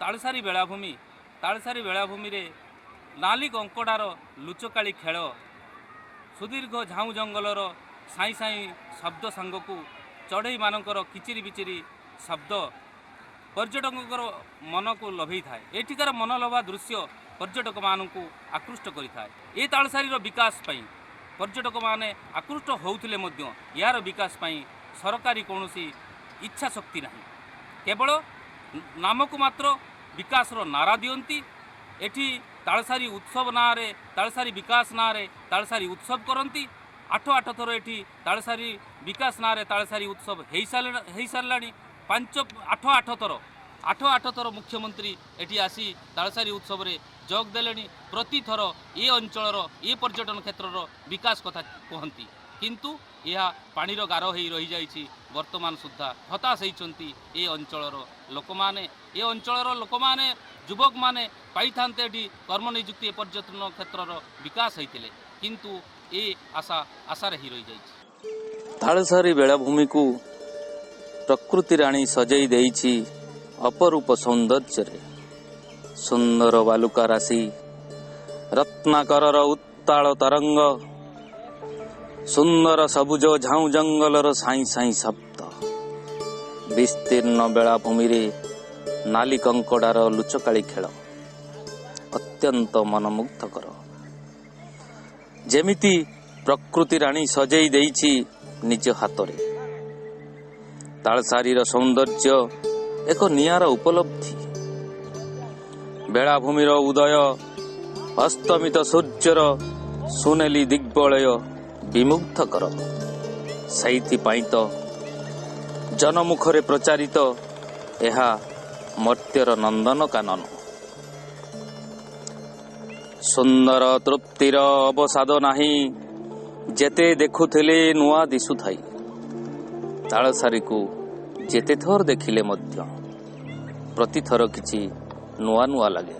ତାଳସାରୀ ବେଳାଭୂମି, ତାଳସାରୀ ବେଳାଭୂମିରେ ନାଲି କଙ୍କଡ଼ାର ଲୁଚକାଳି ଖେଳ, ସୁଦୀର୍ଘ ଝାଉଁ ଜଙ୍ଗଲର ସାଇଁ ସାଇଁ ଶବ୍ଦ ସାଙ୍ଗକୁ ଚଢ଼େଇମାନଙ୍କର କିଚିରି ବିଚିରି ଶବ୍ଦ ପର୍ଯ୍ୟଟକଙ୍କର ମନକୁ ଲୋଭେଇଥାଏ। ଏଠିକାର ମନଲୋଭା ଦୃଶ୍ୟ ପର୍ଯ୍ୟଟକମାନଙ୍କୁ ଆକୃଷ୍ଟ କରିଥାଏ। ଏ ତାଳସାରୀର ବିକାଶ ପାଇଁ ପର୍ଯ୍ୟଟକମାନେ ଆକୃଷ୍ଟ ହେଉଥିଲେ ମଧ୍ୟ ଏହାର ବିକାଶ ପାଇଁ ସରକାରୀ କୌଣସି ଇଚ୍ଛା ଶକ୍ତି ନାହିଁ। କେବଳ ନାମକୁ ମାତ୍ର ବିକାଶର ନାରା ଦିଅନ୍ତି। ଏଠି ତାଳସାରୀ ଉତ୍ସବ ନାଁରେ, ତାଳସାରୀ ବିକାଶ ନାଁରେ ତାଳସାରୀ ଉତ୍ସବ କରନ୍ତି। ଆଠ ଆଠ ଥର ଏଠି ତାଳସାରୀ ବିକାଶ ନାଁରେ ତାଳସାରୀ ଉତ୍ସବ ହେଇସାରିଲାଣି। ପାଞ୍ଚ ଆଠ ଆଠ ଥର, ଆଠ ଆଠ ଥର ମୁଖ୍ୟମନ୍ତ୍ରୀ ଏଠି ଆସି ତାଳସାରୀ ଉତ୍ସବରେ ଯୋଗ ଦେଲେଣି। ପ୍ରତିଥର ଏ ଅଞ୍ଚଳର, ଏ ପର୍ଯ୍ୟଟନ କ୍ଷେତ୍ରର ବିକାଶ କଥା କୁହନ୍ତି, କିନ୍ତୁ ଏହା ପାଣିର ଗାର ହେଇ ରହିଯାଇଛି। ବର୍ତ୍ତମାନ ସୁଦ୍ଧା ହତାଶ ହେଇଛନ୍ତି ଏ ଅଞ୍ଚଳର ଲୋକମାନେ। ଏ ଅଞ୍ଚଳର ଲୋକମାନେ, ଯୁବକମାନେ ପାଇଥାନ୍ତେ ଏଠି କର୍ମନିଯୁକ୍ତି ଏ ପର୍ଯ୍ୟଟନ କ୍ଷେତ୍ରର ବିକାଶ ହେଇଥିଲେ, କିନ୍ତୁ ଏ ଆଶା ଆଶାରେ ହିଁ ରହିଯାଇଛି। ତାଳସାରୀ ବେଳାଭୂମିକୁ ପ୍ରକୃତି ରାଣୀ ସଜେଇ ଦେଇଛି ଅପରୂପ ସୌନ୍ଦର୍ଯ୍ୟରେ। ସୁନ୍ଦର ବାଲୁକା ରାଶି, ରତ୍ନାକରର ଉତ୍ତାଳ ତରଙ୍ଗ, ସୁନ୍ଦର ସବୁଜ ଝାଉଁ ଜଙ୍ଗଲର ସାଇଁ ସାଇଁ ଶବ୍ଦ, ବିସ୍ତୀର୍ଣ୍ଣ ବେଳାଭୂମିରେ ନାଲି କଙ୍କଡ଼ାର ଲୁଚକାଳି ଖେଳ ଅତ୍ୟନ୍ତ ମନମୁଗ୍ଧକର। ଯେମିତି ପ୍ରକୃତି ରାଣୀ ସଜେଇ ଦେଇଛି ନିଜ ହାତରେ। ତାଳସାରୀର ସୌନ୍ଦର୍ଯ୍ୟ ଏକ ନିଆରା ଉପଲବ୍ଧି। ବେଳାଭୂମିର ଉଦୟ ଅସ୍ତମିତ ସୂର୍ଯ୍ୟର ସୁନେଲି ଦିଗ୍ବଳୟ ବିମୁଗ୍ଧକର। ସେଇଥିପାଇଁ ତ ଜନମୁଖରେ ପ୍ରଚାରିତ ଏହା ମର୍ତ୍ତ୍ୟର ନନ୍ଦନକାନନ। ସୁନ୍ଦର ତୃପ୍ତିର ଅବସାଦ ନାହିଁ, ଯେତେ ଦେଖୁଥିଲେ ନୂଆ ଦିଶୁଥାଇ। ତାଳସାରୀକୁ ଯେତେ ଥର ଦେଖିଲେ ମଧ୍ୟ ପ୍ରତିଥର କିଛି ନୂଆ ନୂଆ ଲାଗେ।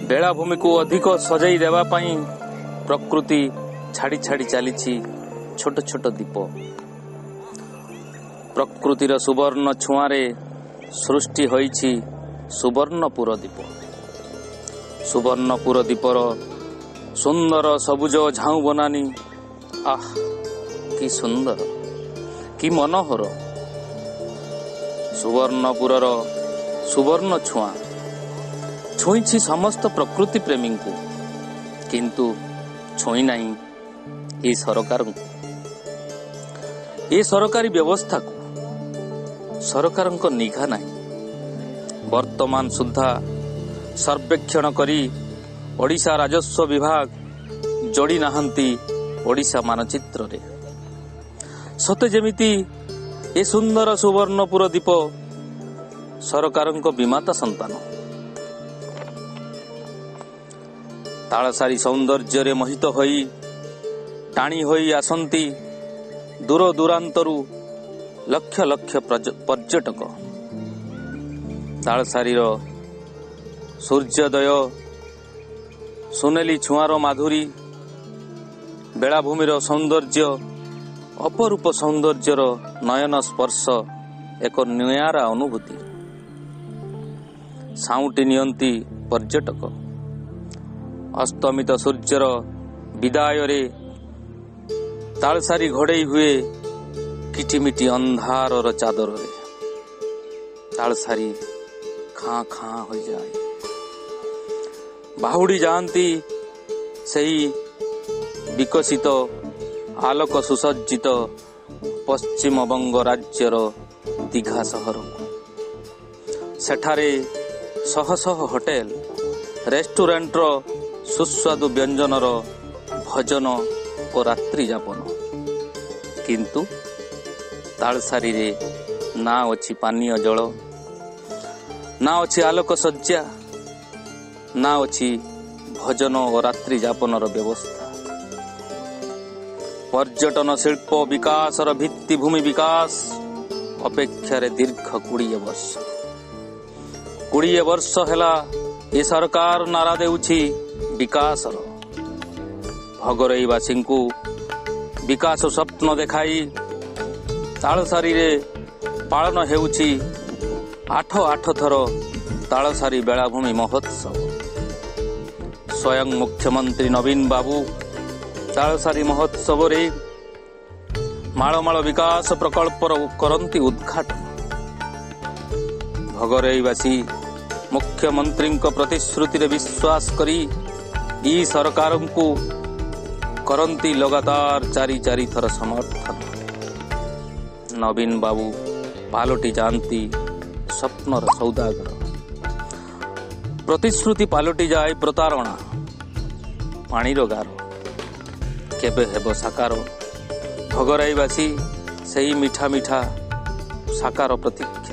ବେଳାଭୂମିକୁ ଅଧିକ ସଜେଇ ଦେବା ପାଇଁ ପ୍ରକୃତି ଛାଡ଼ି ଛାଡ଼ି ଚାଲିଛି ଛୋଟ ଛୋଟ ଦ୍ୱୀପ। ପ୍ରକୃତିର ସୁବର୍ଣ୍ଣ ଛୁଆଁରେ ସୃଷ୍ଟି ହୋଇଛି ସୁବର୍ଣ୍ଣପୁର ଦ୍ୱୀପ। ସୁବର୍ଣ୍ଣପୁର ଦ୍ୱୀପର ସୁନ୍ଦର ସବୁଜ ଝାଉଁ ବନାନୀ, ଆଃ, କି ସୁନ୍ଦର, କି ମନୋହର! ସୁବର୍ଣ୍ଣପୁରର ସୁବର୍ଣ୍ଣ ଛୁଆଁ ଛୁଇଁଛି ସମସ୍ତ ପ୍ରକୃତି ପ୍ରେମୀଙ୍କୁ, କିନ୍ତୁ ଛୁଇଁ ନାହିଁ ଏ ସରକାରଙ୍କୁ, ଏ ସରକାରୀ ବ୍ୟବସ୍ଥାକୁ। ସରକାରଙ୍କ ନିଘା ନାହିଁ। ବର୍ତ୍ତମାନ ସୁଦ୍ଧା ସର୍ବେକ୍ଷଣ କରି ଓଡ଼ିଶା ରାଜସ୍ୱ ବିଭାଗ ଯୋଡ଼ି ନାହାନ୍ତି ଓଡ଼ିଶା ମାନଚିତ୍ରରେ। ସତେ ଯେମିତି ଏ ସୁନ୍ଦର ସୁବର୍ଣ୍ଣପୁର ଦ୍ୱୀପ ସରକାରଙ୍କ ବିମାତା ସନ୍ତାନ। ତାଳସାରୀ ସୌନ୍ଦର୍ଯ୍ୟରେ ମୋହିତ ହୋଇ ଟାଣି ହୋଇ ଆସନ୍ତି ଦୂର ଦୂରାନ୍ତରୁ ଲକ୍ଷ ଲକ୍ଷ ପର୍ଯ୍ୟଟକ। ତାଳସାରୀର ସୂର୍ଯ୍ୟୋଦୟ, ସୁନେଲି ଛୁଆଁର ମାଧୁରୀ, ବେଳାଭୂମିର ସୌନ୍ଦର୍ଯ୍ୟ, ଅପରୂପ ସୌନ୍ଦର୍ଯ୍ୟର ନୟନ ସ୍ପର୍ଶ ଏକ ନିଆରା ଅନୁଭୂତି। ସାଉଁଟି ନିଅନ୍ତି ପର୍ଯ୍ୟଟକ। ଅସ୍ତମିତ ସୂର୍ଯ୍ୟର ବିଦାୟରେ ତାଳସାରୀ ଘୋଡ଼େଇ ହୁଏ କିଟିମିଟି ଅନ୍ଧାରର ଚାଦରରେ। ତାଳସାରୀ ଖାଁ ଖାଁ ହୋଇଯାଏ। ବାହୁଡ଼ି ଯାଆନ୍ତି ସେହି ବିକଶିତ ଆଲୋକ ସୁସଜ୍ଜିତ ପଶ୍ଚିମବଙ୍ଗ ରାଜ୍ୟର ଦୀଘା ସହରକୁ। ସେଠାରେ ଶହ ଶହ ହୋଟେଲ, ରେଷ୍ଟୁରାଣ୍ଟର ସୁସ୍ୱାଦୁ ବ୍ୟଞ୍ଜନର ଭୋଜନ ଓ ରାତ୍ରି ଯାପନ। କିନ୍ତୁ ତାଳସାରୀରେ ନା ଅଛି ପାନୀୟ ଜଳ, ନା ଅଛି ଆଲୋକ ଶଯ୍ୟା, ନା ଅଛି ଭୋଜନ ଓ ରାତ୍ରି ଯାପନର ବ୍ୟବସ୍ଥା। ପର୍ଯ୍ୟଟନ ଶିଳ୍ପ ବିକାଶର ଭିତ୍ତିଭୂମି ବିକାଶ ଅପେକ୍ଷାରେ ଦୀର୍ଘ 20 ବର୍ଷ। 20 ବର୍ଷ ହେଲା ଏ ସରକାର ନାରା ଦେଉଛି ବିକାଶର। ଭଗରଇବାସୀଙ୍କୁ ବିକାଶ ସ୍ୱପ୍ନ ଦେଖାଇ ତାଳସାରୀରେ ପାଳନ ହେଉଛି ଆଠ ଆଠ ଥର ତାଳସାରୀ ବେଳାଭୂମି ମହୋତ୍ସବ। ସ୍ୱୟଂ ମୁଖ୍ୟମନ୍ତ୍ରୀ ନବୀନ ବାବୁ ତାଳସାରୀ ମହୋତ୍ସବରେ ମାଳମାଳ ବିକାଶ ପ୍ରକଳ୍ପର କରନ୍ତି ଉଦ୍ଘାଟନ। ଭଗରେଇବାସୀ ମୁଖ୍ୟମନ୍ତ୍ରୀଙ୍କ ପ୍ରତିଶ୍ରୁତିରେ ବିଶ୍ୱାସ କରି ଇ ସରକାରଙ୍କୁ କରନ୍ତି ଲଗାତାର ଚାରି ଚାରି ଥର ସମର୍ଥନ। ନବୀନ ବାବୁ ପାଲଟି ଯାଆନ୍ତି ସ୍ୱପ୍ନର ସୌଦାଗର। ପ୍ରତିଶ୍ରୁତି ପାଲଟି ଯାଏ ପ୍ରତାରଣା। ପାଣିର ଗାର କେବେ ହେବ ସାକାର? ଭଗରାଇବାସୀ ସେଇ ମିଠା ମିଠା ସାକାର ପ୍ରତୀକ୍ଷାରେ।